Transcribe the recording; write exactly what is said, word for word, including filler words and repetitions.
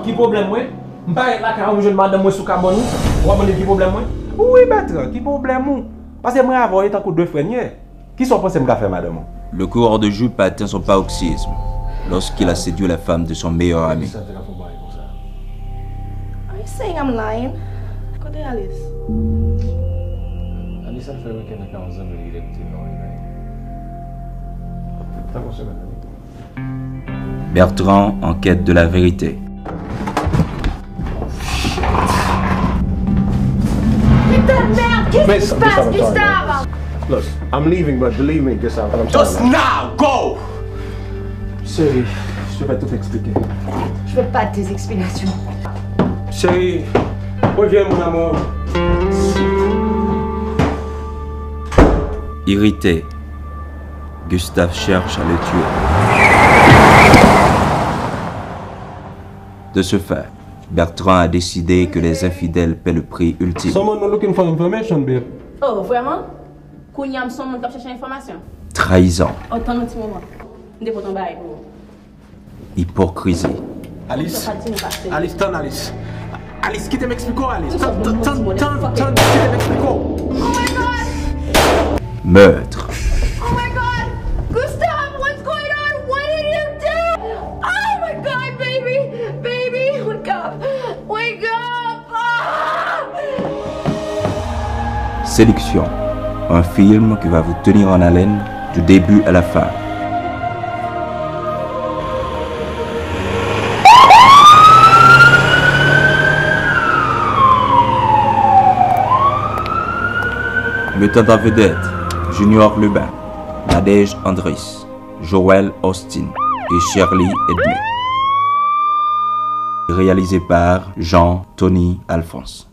Ki pwoblèm mwen? M parèt lakay ou, m jwenn madanm mwen sou kabòn ou. W ap mande ki pwoblèm mwen? Wi, Bertrand, ki pwoblèm ou? Paske mwen avè w, e tankou de frè n ye. Kisa w panse m ka fè madanm ou? Le coureur de jupe a atteint son paroxysme lorsqu'il a séduit la femme de son meilleur ami. Are you saying I'm lying? Kote Alice? Alice al fè wikenn ak yon zanmi li ki te kote nou, wi, men. Tankou semèn nan, wi. Bertrand en quête de la vérité. Putain de merde, qu'est-ce qui se passe, Gustave? Look, I'm leaving, but believe me, Gustave, I'm sorry. Just now, go! Chérie, je vais tout expliquer. Je veux pas de tes explications. Chérie, reviens, mon amour. Irrité, Gustave cherche à le tuer. De ce fait, Bertrand a décidé que les infidèles paient le prix ultime. Someone looking for information, babe. Oh, vrèman? Kounye a m se yon moun k ap chèche enfòmasyon. Trahison, Oh, tann yon ti moman. M te pote yon bagay pou ou. Hypocrisie. Alice, Sa di nou pase. Alice, tann, Alice. Alice, kite m eksplike w, Alice. Tann, tann, tann, tann, tann, kite m eksplike w. Oh my god! Meurtre, Oh my god! Gustave, what's going on? What did you do? Oh my god, baby! Baby, wake up! Wake up! Ah! Séduction, un film qui va vous tenir en haleine du début à la fin. Mettant en vedette Junior Lubin, Nadège Andris, Joël Austin et Shirley Edmé. Réalisé par Jean Tony Alphonse.